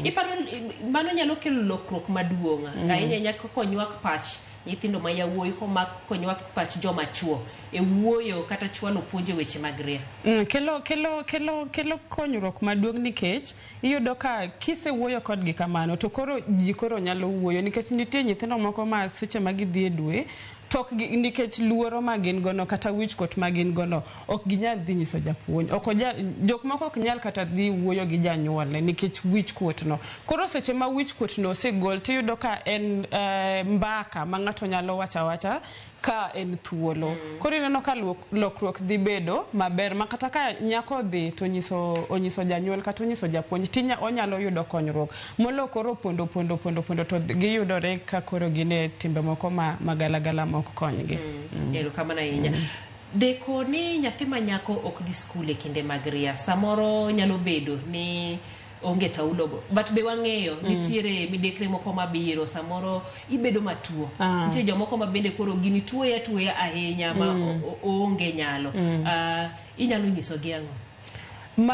Iparo mano nyalo kelo lokruok maduong' ahinya ahinya konywak pach nyithindo ma yawuoyi komak konywak pach joma chuo e wuoyo kata chwalo puonj e weche mag ria. Kelo konyruok maduong' nikech iyudo ka kisewuoyo kodgi kamano to koro ji koro nyalo wuoyo, nikech nitie nyithindo moko ma seche ma gidhi e dwe to ok nikech luoro ma gin gono kata wichkuot ma gin gono, ok ginyal dhi nyiso japuonj. Ok jok moko ok nyal kata dhi wuoyo gi janyuolne nikech wichkuot no. Koro seche ma wichkuot no osegol, tiyudo ka en mbaka ma ng'ato nyalo wacho awacha ka en thuolo. Koro ineno ka lokruok dhi bedo maber ma kata ka nyako odhi to onyiso janyuol kata onyiso japuonj, tinya onyalo yudo konyruok molo koro pondo pondo pondo pondo to giyudore ka koro gin e timbe moko ma magalagala ma ok konygi. Erokamano ahinya. Deko ni nyathi ma nyako ok dhi skul e kinde mag ria, samoro nyalo bedo ni onge taulo go, but be wang'eyo nitiere midekre moko mabiro, samoro ibedo matuo. Nitie jomoko ma bende koro gini tuoye atuoya ahinya ma oonge nyalo. Inyalo nyisogi ang'o? Mano.